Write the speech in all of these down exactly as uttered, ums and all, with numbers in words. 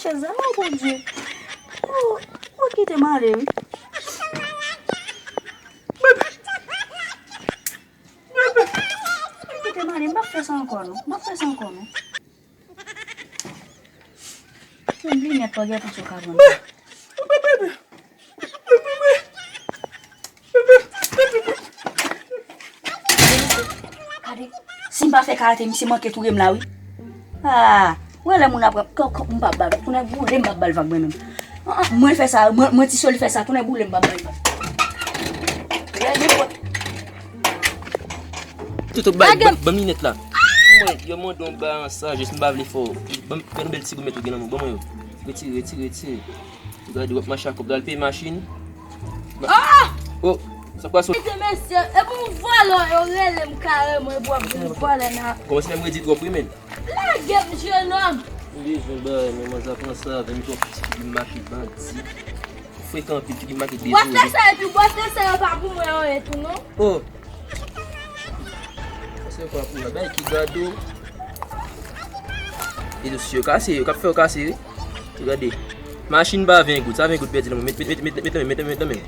Chèz la, o Bondye. O, o kite m ale, wi. Bebe! Bebe! Kite m ale, m p ap fè sa ankò, non. M p ap fè sa ankò, non. Menm linèt pa gen pou sou ka vann. Bebe! Bebe! Gade, si m pa fè karate, misye manke touye m la, wi. Ah, wè lè moun ap rap, kò, kò, m p ap ba l vag, tounen boule m p ap ba l vag mwen menm. Ah, ah, mwen fè sa, mwen, mwen ti soli fè sa, tounen boule m p ap ba l vag. Lè nenpòt. Toto, bay, ban, ban m linèt la. Mwen, yo mande yon ba ansan, jis m pa vle fè w. Ban m, gade yon bèl ti goumèt ou gen nan men w, ban mwen yo. Retire, retire, retire. Gade, w ap mache ak kòb la, al peye machin. Ah! Oh, sa pase? Mesye, mesye, e pou m vòlè, yo rele m kareman, e pou w ap vin vòlè nan. Kòmanse fè m redi twòp, wi, men. Lage m, jenòm! M bezwen bay, men manzè pran sa avè m twòp, ti figi m make bandi. Frekan anpil, figi m make dezole. Bwasle sa, epi bwasle sa, yo pa pou mwen anyen tou, non. Oh! Sa se kwa pou la bay ki gado. E dosye yo kase, yo k ap fè yo kase, wi. Gade. Machin pa ven goud, sa ven goud pèdi nan men. Met, met, met, met, met nan men, met nan men, met nan men.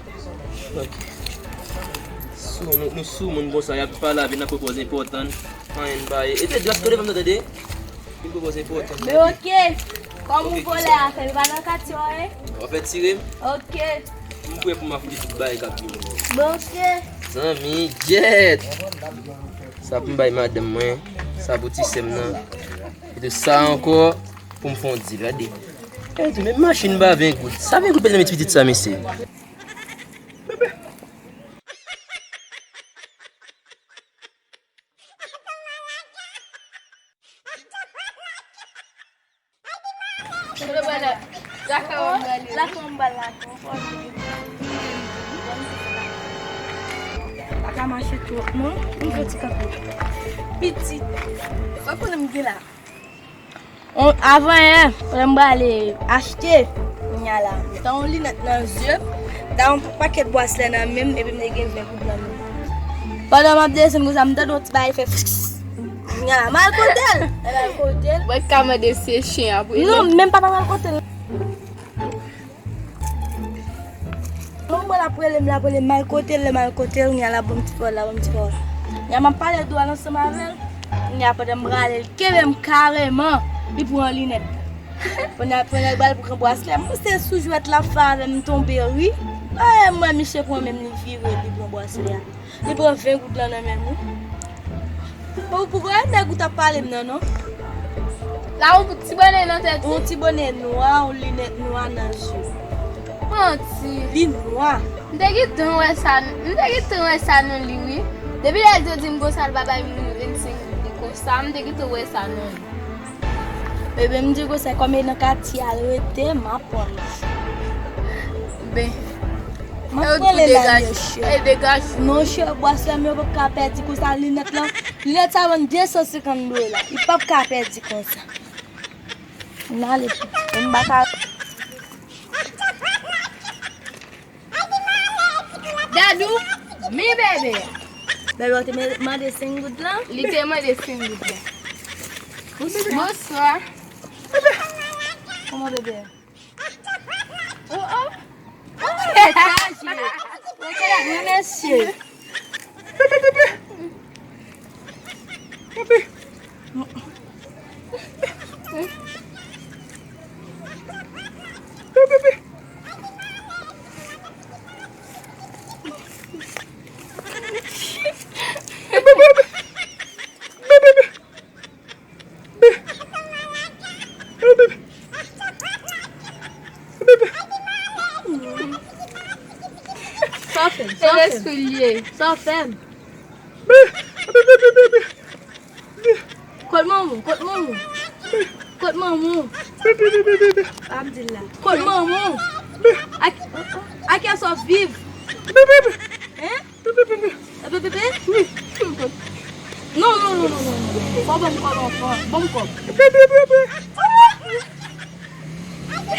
Ok. Sou, nou, nou sou moun konsa, y ap pale avè n, n ap pwopoze enpòtan. Anyen pa ye. E te dras kode fè m tande. Vin pwopoze enpòtan. Men ok. Kòm ou vòlè afè, li pa nan katye w, wi. W ap fè tire m? Ok. M prè pou m afwonte tout bagay k ap vini. Men ok. Zanmi, jet. Sa pou m bay madanm mwen, sa pou ti sè m nan. E tou sa ankò pou m fè yon dil, gade. E tou, men machin pa ven goud. Sa ven goud pèdi nan men ti pitit sa, mesye. Lakay w ap prale, wi. Lakay w m pral lakay w. Pa ka mache twòp, non. M fè ti kanpe. Piti. Sa konnen m gen la. On, avan yè, lè m prale achte, kounya la, m ta yon linèt nan zye m, ta yon pakèt bwaslè nan men m, epi m te gen ven goud nan men m. Pandan m ap desann konsa, m tande yon ti bagay fè fks. Kounya la, m al kote l. Lè m al kote l. Mwen ka mande se chen apre. Non, menm pa ta pral kote l. Manman l ap rele m, l ap rele m, m al kote l, lè m al kote l, kounya l ap ban m ti pawòl, l ap ban m ti pawòl. Kounya m ap pale dwat ansanm avè l, kounya pandan m prale, l kenbe m kareman, li pran linèt. Pandan, pandan l pral pran bwaslè, m panse sou jwèt l ap fè avè m, m tonbe ri. Ay, mwen, misye pran men m, li vire, li pran bwaslè a. Li pran ven goud lan nan men m, wi. Ou, ou kwè nèg ou t ap pale m nan, non? La, yon ti bonè nan tèt li. Yon ti bonè nwa, yon linèt nwa nan zye. Manti. Li nwa. M te gentan wè sa, m te gentan wè sa nan li, wi. Depi lè l te di m konsa, l pa bay moun vennsenk goud konsa, m te gentan wè sa nan li. Ebyen, m di konsa, kòm e nan katye a l rete, m ap pran l. Ben, m ap pran l la, mesye. Non, chè, bwaslè m yo p ap ka pèdi konsa, linèt lan. Linèt sa vann de san senkant dola. Li p ap ka pèdi konsa. N ale, m pa ka. Dadou, mi bebe. Bebe, ou te me-, mande senk goud lan? Li te mande senk goud lan. Bonswa. Kòman bebe? Oh, oh. Oh, lè chaje. Wi, mesye. Sa w fè m? Sa w fè m? Sa w fè m? Kot manman w? Kot manman w? Kot manman w? A m di l la. Kot manman w? Ak, ak kiyès w ap viv? Hein? Bebe, bebe. Bebe, bebe? Wi. Non, non, non, non, non, non. Fò w ban m kòb anfan. Ban m kòb. Bebe, bebe.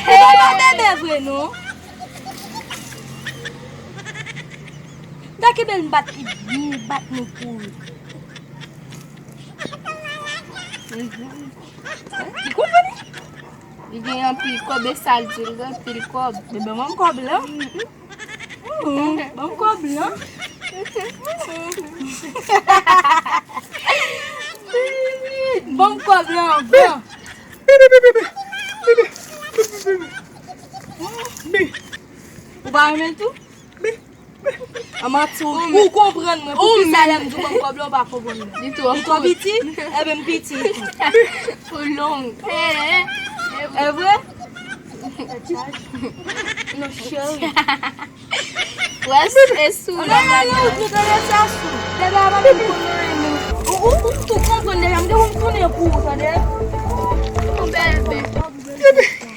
Ou pa bebe vre, non. Gade ki bèl bat li, li bat nou pou. Li konprann? Li gen anpil kòb, e sa l di, li gen anpil kòb. Bebe, ban m kòb lan. Mm, ban m kòb lan. Ban m kòb lan avan. Ou pa renmen l tou? An manti, ou, ou konprann mwen. Poukisa lè m di w ban m kòb lan, ou pa konprann mwen? Li twò piti? Ebyen, m piti tou. Ou long. E vre? Non, cheri. Wè, e sou la. Ou tande sa sou. Bebe a pa menm konn anyen, men. Ou, ou, ou tou konprann deja. M te konn konnen pou ou, tande. Ou bebe.